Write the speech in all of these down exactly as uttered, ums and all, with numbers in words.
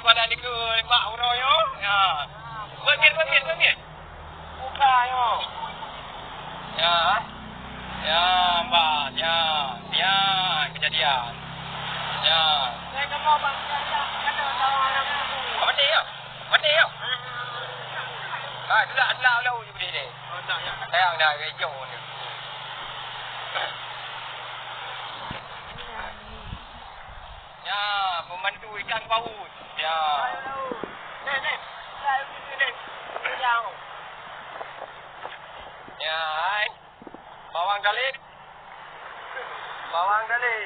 Pada dikeue mak uroe nyoe. Ya. Beungèh, beungèh, beungèh. Buka nyoe. Ya. Ya, mbak. Ya. Ya, kejadian. Ya. Apa ni ya? Apa ni ya? Ah, gelak, gelak, gelak, gelak. Sayang dah, hijau ni. Ya, pembantu ikan paus. Ya. Ya, hai. Bawang galih. Bawang galih.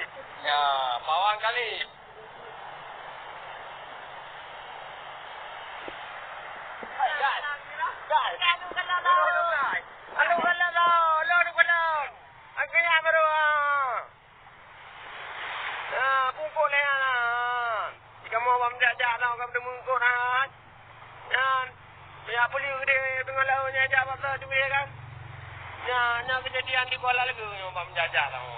Ya, bawang galih. Gas. Gas. Lalu galak, lalu galak. Aku nak baru, ah. Ah, pukul lé nyan. Di kamoe bak meujak-jak tau, ka meuteumé eungkôt nyan. Nyan, ya peue lé geude teungoh laôt nyan jak bak soe teubiet kan. Nyan, nyan keujadian di Kuala Leugeue nyoe bak meujak-jak tau.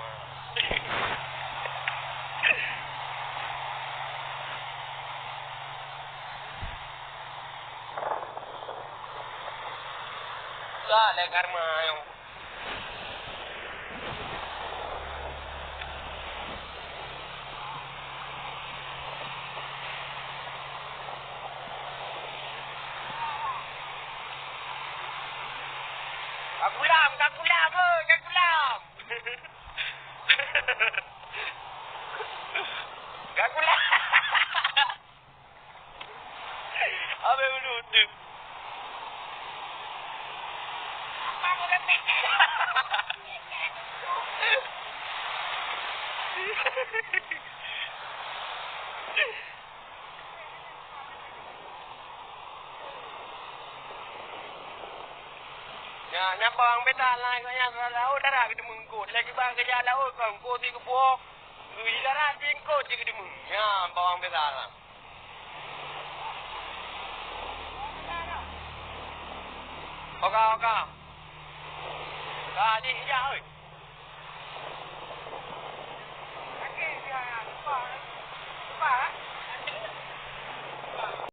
Sa lé karma nyoe. Ka kulam, ka kulam, oi, ka kulam. Ka kulam. Abang menutup. Ya, nyan bawang beta lah, nyan laôt dara keuteumé eungkôt. Lagi bak keujak laôt, eungkôt di keuboh. Ui, dara di eungkôt di keuteumé. Nyan bawang beta lah. Oka, oka. Ka, di, ija, oi.